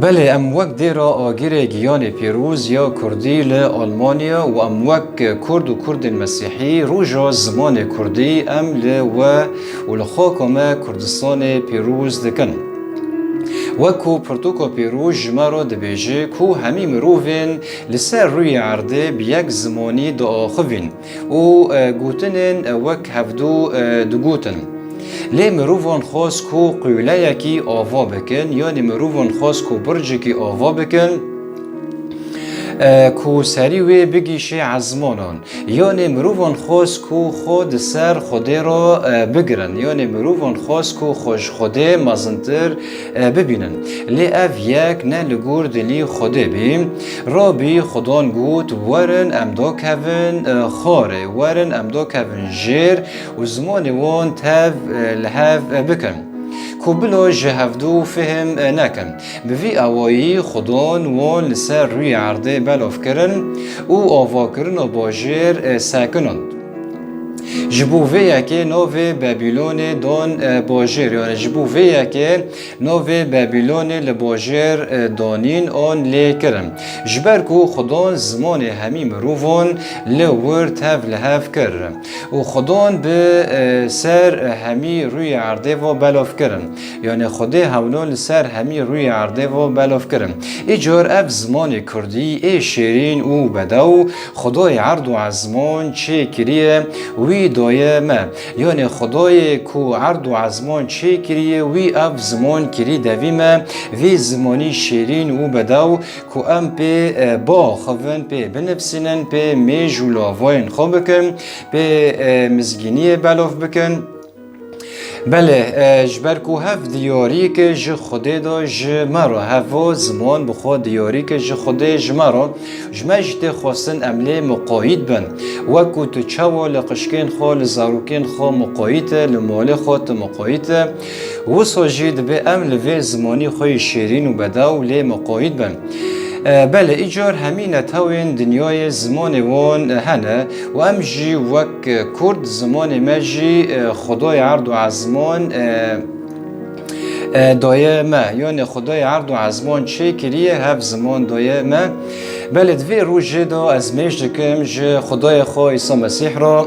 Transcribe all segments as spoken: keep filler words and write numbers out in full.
Belê, em wek dêra agirê giyanê pîroz ya kurdî li Almanya û em wek kurd û kurdên mesîhî roja zimanê kurdî em li we û li xaka me Kurdistanê pîroz dikin. Wek ku pirtûka pîroz ji me re dibêje ku hemî mirovên li ser rûyê erdê bi yek zimanî diaxivîn û, e, gotinên, e, wek hevdû, e, digotin. Lê mirovan xwest ku qûleyekî ava bikin, yanî mirovan xwest ku bircekî ava bikin, e, ku serî wê bigîşê ezmanan. Yanî mirovan xwest ku xwe di ser Xwedê re, e, bigirin. Yanî mirovan xwest ku xwe ji Xwedê mezintir, e, bibînin. Lê ev yek ne li gor dilî Xwedê bî. Rabî Xudan got, "Werin em dakevin, e, xwarê, werin em dakevin jêr û zimanê wan tev, e, li hev, e, bikin. Ku bila ji hevdû fihim, e, nekin." Bi vî awayî Xudan wan li ser rûyê erdê belav kirin û avakirina bajêr, e, sekinand. Ji bo vê yekê navê Babilonê dan, e, bajêr, yani ji bo vê yekê navê Babilonê li bajêr, e, danîn an lê kirin. Ji ber ku Xudan zimanê hemî mirovan li wir tev li hev kir. Û Xudan bi, e, ser hemî rûyê erdê ve belav kirin. Yani Xwedê hewnan li ser hemî rûyê erdê ve belav kirin. Îcar ev zimanê kurdî ê şêrîn û bedew Xwedayê erd û ezman çê kiriye, wî daye me. Yani Xwedayê ku erd û ezman çê kiriye, wî ev ziman kirî devî me, vê zimanî şêrîn û bedew ku em pê, e, biaxivin, pê binivsînin, pê mêj û lavayên xwe bikin, pê, e, mizgîniyê belav bikin. Belê, e, ji ber ku hev diyarî ke ji Xwedê de ji me re, hev ziman bi xwe diyarî ke ji Xwedê ji me re, ji me jî tê xwestin em lê miqayît bin. Wek ku tu çawa li qişkên xwe, li zarokên xwe miqayît e, li malê xwe tu miqayît e, wisa jî dibe em li vê zimanî xwe yê şêrîn û bedew lê miqayît bin. E, belê, îcar hemî netewên dinyayê zimanê wan hene û em jî wek kurd zimanê me jî, e, Xwedayê erd û ezman, e, e, daye me. Yanê Xwedayê erd û ezman çê kiriye, hev ziman daye me. Belê, di vê rojê de ez mêj dikim ji Xwedayê xwe Îsa Mesîh re,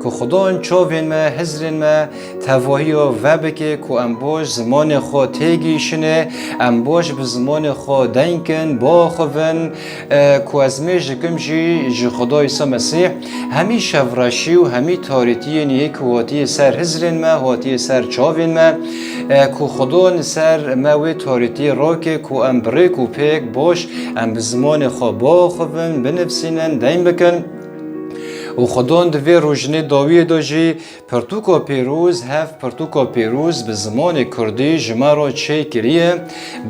ku Xudan çavên me, hizrên me tevahiya ve bike, ku em baş zimanê xwe têgihîşinê, em baş bi zimanê xwe deng kin, biaxivin, e, ku ez mêj dikim jî ji Xuda Îsa Mesîh, hemî şevreşî û hemî tarîtiyên yê ku hatiye ser hizrên me, hatiye ser çavên me, e, ku Xudan ser me wê tarîtiyê rake, ku em bi rêk û pêk baş, em bi zimanê xwe biaxivin, binivsînin, deng bikin. Û Xudan di vê rojinê dawiyê de jî pirtûka pîroz, hev pirtûka pîroz bi zimanê kurdî ji me re çê kiriye,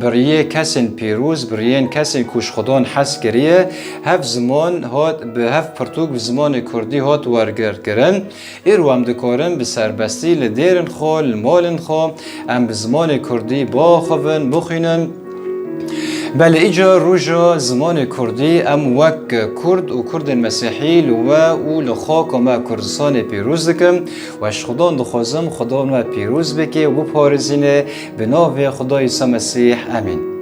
bi riyê kesên pîroz, bi riyên kesên ku ji Xudan hez kiriye, hev ziman hat, bi hev pirtûk bi zimanê kurdî hat wergirtkirin. Îro em dikarin bi serbestî li dêrên xwe, li malên xwe, em bi zimanê kurdî biaxivin, bixwînin. Belê, îcar roja zimanê kurdî em wek kurd û kurdên mesîhî li we û li xaka me Kurdistanê pîroz dikim. We ji Xudan dixwazim, Xudan me pîroz bike û biparêzîne, bi navê Xuda Îsa Mesîh. Emîn.